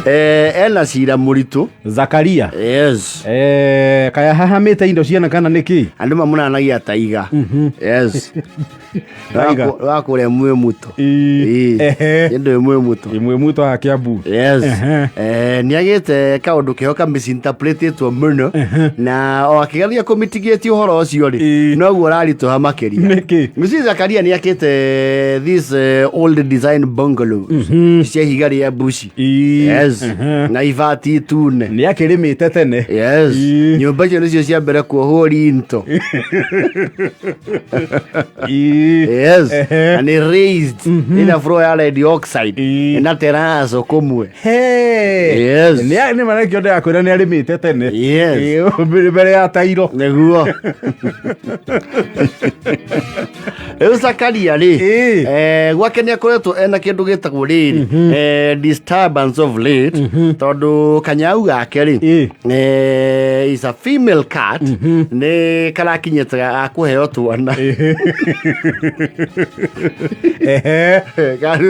Ena cira mũritũ. Zakaria. Yes. Kaya hahamĩte indo ciana kana nĩ kĩ? Andũ mamũnanagia taiga. Yes. Taiga. Wa kũrĩa mwĩ mũto. Ĩĩ. Ehe. Ĩndũ mwĩ mũto. Ĩmwe muto wa Kiambu. Yes. Ehe. Nĩ agĩte kaũndũ keho kamisinterpretetwo mũno na o akĩgeria kũmitigĩtie ũhoro ũcio rĩ, noguo ũraritũha makĩria. Nĩkĩ? Mrs. Zakaria nĩ akĩte this old design bungalow cia ihiga rĩa mbuci. Yes. Na ibati itune. Nĩ akĩrĩmĩte tene. Yes. Nyũmba icio nĩcio cia mbere kuohwo rinto. Yes. Ehe. Na nĩ raised. Ĩna floor ya red oxide. Ĩna terrazzo kũmwe. Hey. Yes. Nĩ marekio ndĩrakwĩra nĩ arĩmĩte tene. Yes. Ĩĩ, mbere ya tairo. Nĩguo. Rĩu Zakaria rĩ, gwake nĩ akoretwo ena kĩndũ gĩtagwo rĩrĩ, disturbance of late, tondũ kanyau gake rĩ, is a female cat, nĩ karakinyĩte ga kũheo twana.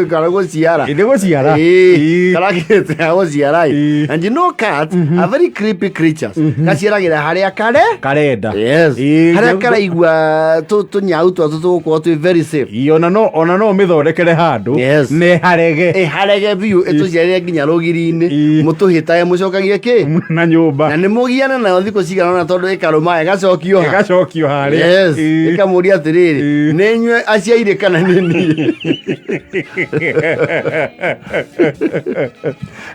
Kana gũciara. Nĩ gũciara. Ĩĩ, karakinyĩte ga gũciara ĩ. And you know cats are very creepy creatures. Gaciaragĩra harĩa kare Karenda. Yes. Ĩĩ, Harĩa karaigua tũnyau twatũ tũgũkorwo twĩ very safe. Ĩĩ, ona no ũmĩthondekere handũ. Yes. Nĩ harege. Ĩharege biũ ĩtũciarĩre nginya rũgiri-inĩ. Mũtũhĩtage mũcokagie kĩ? Na nyũmba. Na nĩ mũgiane nayo thikũ cigana ũna tondũ ĩkarũma ĩgacokio ha. Ĩgacokio harĩa. Yes. Ĩkamũria atĩrĩrĩ, nĩ inyuĩ aciairĩ kana nĩ niĩ?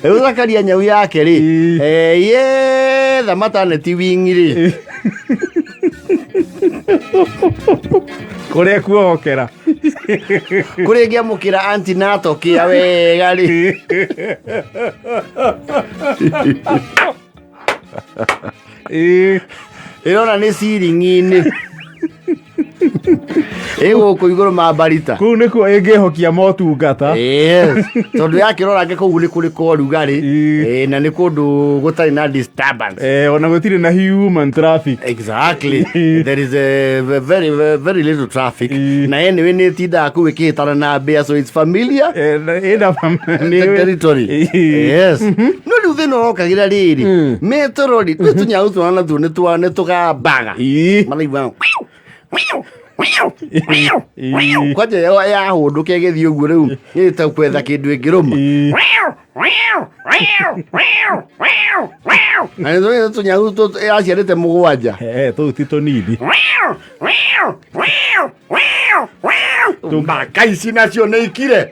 Rĩu Zakaria nyau yake rĩ, yetha maternity wing rĩ. Kũrĩa kuohokera. Kũrĩa ĩngĩamũkĩra antenatal kĩa wega rĩ. Ĩrona nĩ ciring'i-inĩ. Ĩ gũkũ igũrũ mambarita. Kũu nĩkuo ĩngĩhokia motungata. Yes. Tondũ yakĩrora angĩ kũu nĩ kũrĩ kwa ũrugarĩ, na nĩ kũndũ gũtarĩ na disturbance. Ona gũtirĩ na human traffic. Exactly. There is a very, very, very little traffic. Na anyway nĩ ĩtindaga kũu ĩkĩhĩtana na mbĩa, so it's familiar. Ĩna territory. Yes. No rĩu thĩna ũrokagĩra rĩrĩ, metũrori, twĩ tũnyau twana natuo nĩ tũgambaga. Maraigua kwanja yahũndũka ĩgĩthiĩ ũguo rĩu ĩta kwetha kĩndũ ĩngĩrũma. Na nĩ tũnyau yaciarĩte 7. Tũu ti tũnini. Mbaka ici nacio nĩ ikire.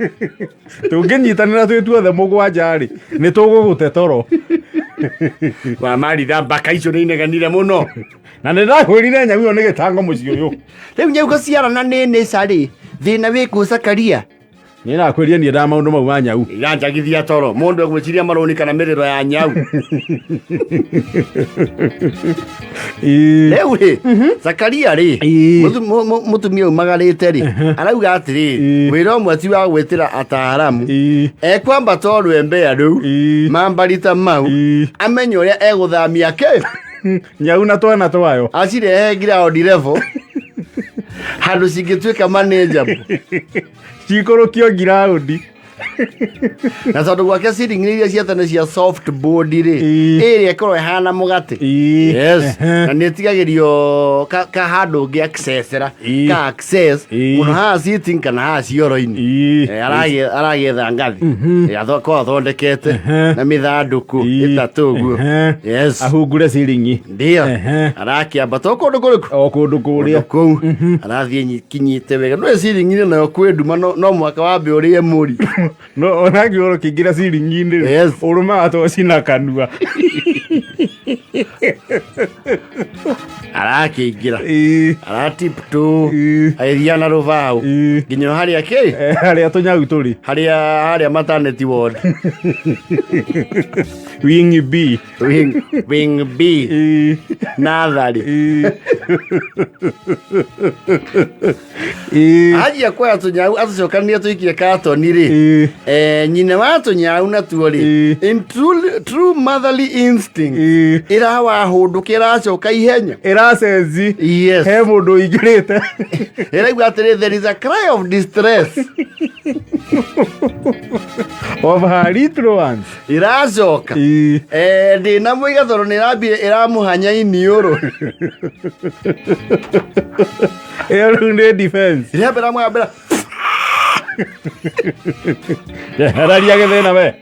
Tũngĩnyitanĩra twĩ tuothe 7 rĩ, nĩ tũgũgũte toro. Wamaritha mbaka icio nĩ inegenire mũno. Na nĩ ndakwĩrire nyau ĩyo nĩ gĩtango mũciĩ ũyũ. Rĩu nyau gũciarana nĩ nĩca rĩ, thĩna wĩ kũ Zakaria? Nĩ ndakwĩrire niĩ nda maũndũ mau ma nyau. Iranjagithia toro, mũndũ egwĩciria marũni kana mĩrĩro ya nyau. Rĩu rĩ, Zakaria rĩ, mũtumia umagarĩte rĩ, arauga atĩrĩrĩ, wĩra ũmwe ti wa gwĩtĩra ataaramu, ekwambata o rwembea rũu, mambarita mau, amenye ũrĩa egũthamia kĩ? Nyau na twana twayo. Acirehe ground level handũ cingĩtuĩka manageable. Cikũrũkio ngiraũndi. Na tondũ gwake ceiling iria cia tene cia soft board rĩ, ĩrĩa ĩkorwo ĩhana mũgatĩ. Yes. Na nĩ ĩtigagĩrio ka handũ ũngĩ accessera, ka access mũno haha sitting kana haha cioro-inĩ. Aragĩetha ngathi. Akorwo athondekete na mĩthandũkũ 3 ũguo. Yes. Ahungure ciringi. Ndio. Arakĩambata o kũndũ kũrĩkũ? O kũndũ kũrĩa. Kũndũ kũu. Arathiĩ kinyĩte wega. Ndũĩ ciringi-inĩ nayo kwĩ nduma no mũhaka wambe ũrĩe mũri. No ona angĩkorwo ũkĩingĩra ciringi-inĩ rĩ, ũrũmaga toci na kanua. Arakĩingĩra. Aratiptoe. Agĩthiaga na rũbaũ. Nginya harĩa kĩ? Harĩa tũnyau tũrĩ. Harĩa maternity ward. Wing B. Wing B. Natharĩ. Anjia kuoya tũnyau atũcokanie tũikie katoni rĩ, nyina wa tũnyau natuo rĩ, in true motherly instinct. instinct Ĩrawahũndũka, ĩracoka ihenya. Ĩracenji. Yes. He mũndũ ũingĩrĩte. Ĩraigua atĩrĩ, there is a cry of distress of her little ones. Ĩracoka. Eh, ndĩna mũiga tondũ nĩ ĩrambire ĩramũhanya iniũrũ. Ĩyo rĩu nĩ defense. Ĩrambĩra mwambĩra. Heraria gĩthĩna we.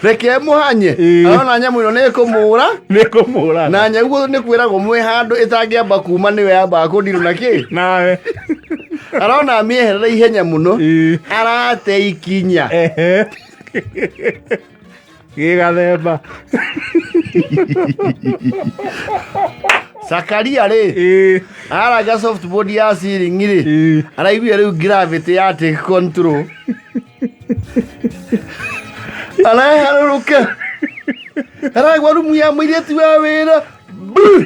Reke mũhanye. Arona nyamũ ĩno nĩ ĩkũmũra. Nĩ kũmũra. Na nyaguo nĩ kwĩragwo mwĩ handũ ĩtangĩamba kuma, nĩwe yambaga kũndirwo na kĩ. Nawe. Arona amĩeherera ihenya mũno. Arate ikinya. Ehe. Gĩgathemba. Sakaria rĩ, aranga softboard ya ceiling rĩ, araiguire rĩu gravity ya take control, araharũrũka, aragwa rumu ya mũirĩtu wa wĩra. Buu!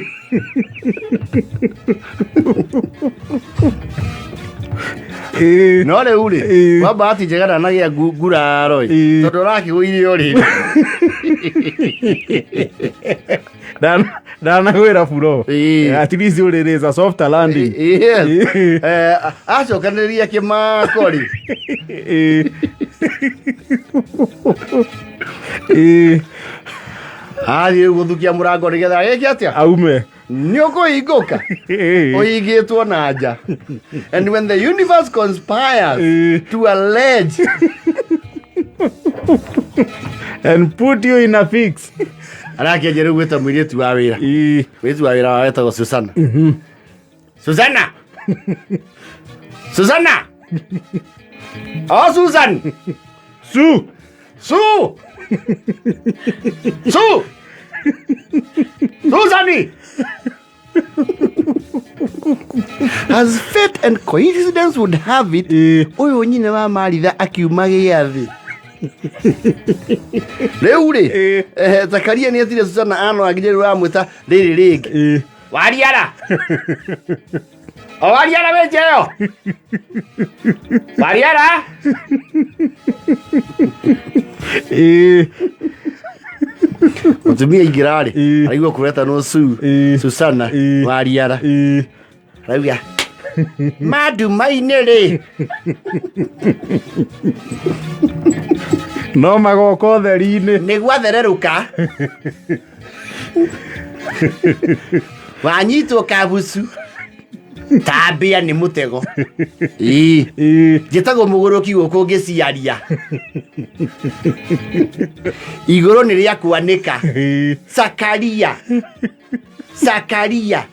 No rĩu rĩ, kwa bahati njega ndanagĩa nguraro ĩ, tondũ ũrakĩgũire o rĩrĩ. Ndanagwĩra buro. At least ũrĩrĩ is a soft landing. Yes. Eh, acokanĩrĩria kĩmako rĩ. Athiĩ rĩu gũthukia mũrango nĩgetha agĩke atĩa? Aume. Nĩ ũkũhingũka. Ũhingĩtwo na nja. And when the universe conspires to allege and put you in a fix. Arakĩanjia rĩu gwĩta mũirĩtu wa wĩra. Mũirĩtu wa wĩra wao etagwo Susana. Susana, Susana, oh Susan. Su. Su, Su, Susani. As fate and coincidence would have it, ũyũ nyina wa Maritha akiuma gĩathĩ rĩu rĩ. Zakaria nĩ etire Susana ano nginya rĩu amwĩta rĩrĩ rĩngĩ. Wariara, o wariara, wĩ njeyo wariara. Mũtumia aingĩra rĩ, araigua kũretanwo Su. Susana. Wariara. Arauga manduma-inĩ rĩ. No magoka ũtheri-inĩ. Nĩ gwathererũka, wanyitwo kabucu tambĩa nĩ mũtego. Ĩĩ. Njĩtagwo mũgũrũki gũkũ ngĩciaria igũrũ nĩ rĩa kwanĩka. Sakaria, Sakaria,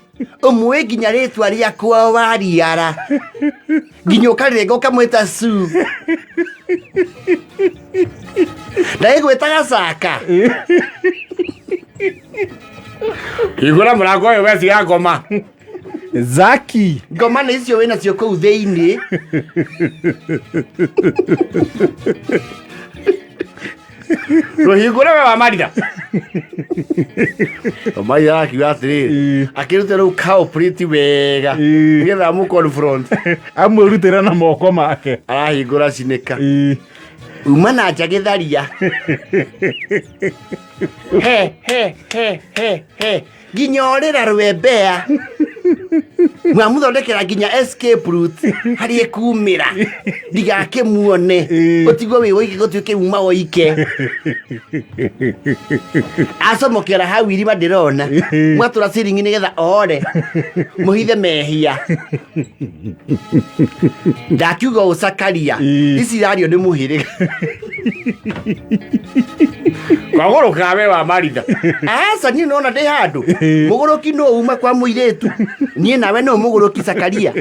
ũmũĩ nginya rĩtwa rĩakwa wariara, nginya ũkarĩrenga ũkamwĩta Su, ndagĩgwĩtaga Saka. Hingũra mũrango ũyũ weciga ngoma. Zaki. Ngoma nĩ icio wĩ nacio kũu thĩinĩ. Rũhingũre we wa Maritha. Maritha akiuga atĩrĩrĩ, akĩrute rĩu culprit wega nĩgetha amũ confront. Amwĩrutĩra na moko make. Arahingũra cinĩka. Uma na nja gĩtharia. He he he he he, nginya ũrĩra rwembea mwamuthondekera nginya escape route harĩa ĩkumĩra ndigakĩmuone. Ũtigwo wĩ woike, gũtuĩke uma woike acomokera hau irima ndĩrona mwatũra ciringi nĩgetha ore mũhithe mehia. Ndakiuga ũũ, Sakaria, ici irario nĩ mũhĩrĩga kwagũrũkaga we wa Maritha. Aca, niĩ nona ndĩ handũ mũgũrũki no uma kwa mũirĩtu, niĩ nawe no mũgũrũki Sakaria.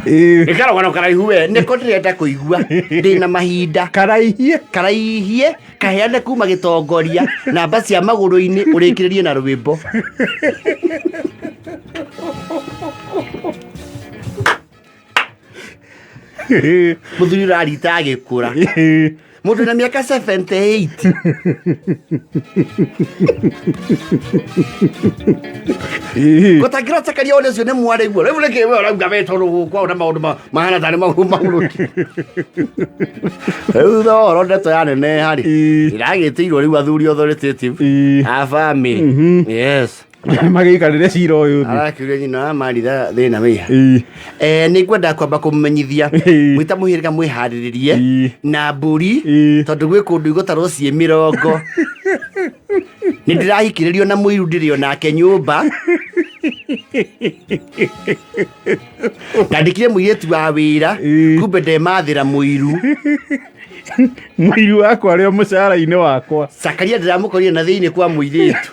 Nĩ karũgano karaihu we, nĩko ndĩrenda kũigua ndĩna mahinda. Karaihie. Karaihie kaheane kuma gĩtongoria namba cia magũrũ-inĩ ũrĩkĩrĩrie na rwĩmbo. Mũthuri ũrarita agĩkũra. Mũndũ na mĩaka 78. Gũtangĩra Zakaria one ũcio nĩ mwarĩ guo. Rĩu nĩkĩ we ũrauga we tondũ gũkwao na maũndũ mahana tarĩ maũndũ maũrũki. Rĩu thutha wa ũhoro ndeto yaneneha rĩ, ĩragĩtĩirwo rĩu athuri authoritative a family. Yes. Magĩikarĩre cira ũyũ thĩ. Arakĩũria nyina wa Maritha thĩna wĩha. Eh, nĩ ngwenda kwamba kũmũmenyithia mwĩta mũhĩrĩga mwĩharĩrĩrie na mbũri tondũ gwĩ kũndũ igũtarwo ciĩ mĩrongo. Nĩ ndĩrahikĩrĩrio na mũiru ndĩrĩ onake nyũmba. Ndandĩkire mũirĩtu wa wĩra kumbe ndemathĩra mũiru. Mũiru wakwa arĩ o mũcara-inĩ wakwa. Zakaria ndĩramũkorire na thĩinĩ kwa mũirĩtu.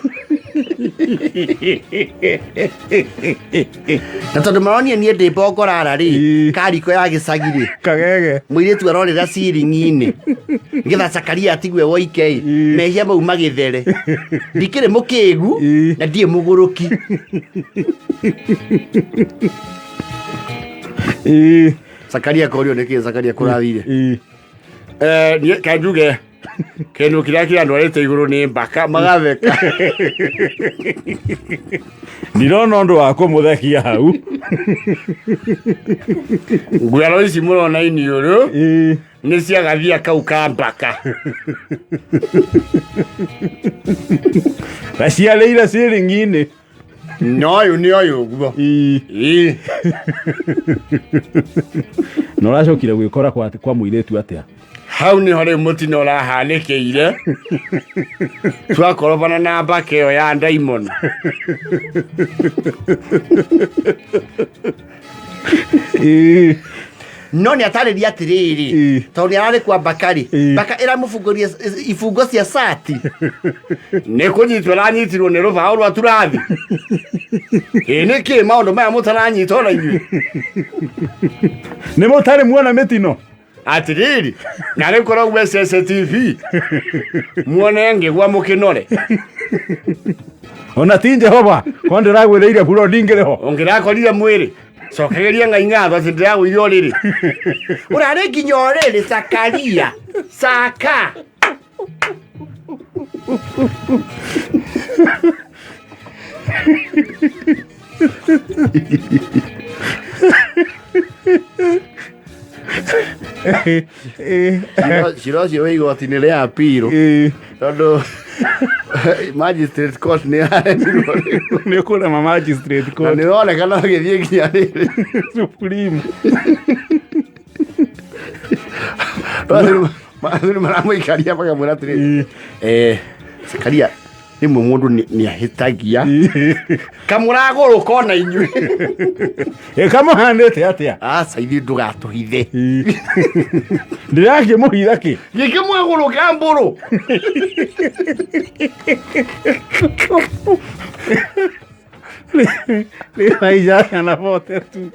Na tondũ maronire niĩ ndĩ mbongorara rĩ, kariko ya gĩcagi rĩ, Kagege. Mũirĩtu arorĩra ciring'i-inĩ nĩgetha Zakaria atigwe woike ĩ, mehia mau magĩthere. Ndikĩrĩ mũkĩgu na ndirĩ mũgũrũki. Zakaria korio nĩkĩ Zakaria kũrathire? Eh, niĩ ka njuge kĩndũ kĩrĩa kĩrandwarĩte igũrũ nĩ mbaka magatheka. Ndirona ũndũ wa kũmũthekia hau. Nguraro ici mũrona iniũrũ nĩ ciagathia kau ka mbaka. Gaciarĩire ciringi-inĩ. No ũyũ nĩ ũyũ ũguo. Ĩĩ. Na ũracokire gwĩkora kwa mũirĩtu atĩa? Hau nĩho rĩu mũtino ũrahanĩkĩire. Twakorobana na mbaka ĩyo ya ndaimono. No nĩ atarĩria atĩrĩrĩ, tondũ nĩ ararĩ kwa mbaka rĩ, mbaka ĩramũbungũria ibungo cia cati. Nĩ kũnyitwo aranyitirwo nĩ rũbaũ rwa turathi. Ĩ nĩkĩ maũndũ maya mũtaranyita ona inyuĩ? Nĩ mũtarĩ muona mĩtino? Atĩrĩrĩ, na rĩu korwo gwĩ CCTV muone ngĩgwa mũkĩnore. Ona ti Jehova, ko ndĩragwĩrĩire buro ndingĩrĩ ho. Ũngĩrakorire mwĩrĩ cokegeria Ngai ngatho atĩ ndĩragũire ũrĩrĩ. Ũrarĩ nginya ũrĩrĩ Zakaria. Saka. Cira ũcio wĩ igoti-inĩ rĩa appeal tondũ magistrate court nĩ yaremirwo. Nĩ ũkũrema magistrate na court. Nĩ ũroneka no gĩthiĩ nginya rĩrĩ. Supreme. Athuri maramũikaria makamwĩra atĩrĩrĩ, Zakaria, rĩmwe mũndũ nĩ ahĩtagia kamũragũrũka ona inyuĩ. Ĩkamũhanĩte atĩa? Aca, ithuĩ ndũgatũhithe. Ndĩrakĩmũhitha kĩ? Gĩkĩ mwagũrũka mbũrũ. Rĩu aica na bote tu.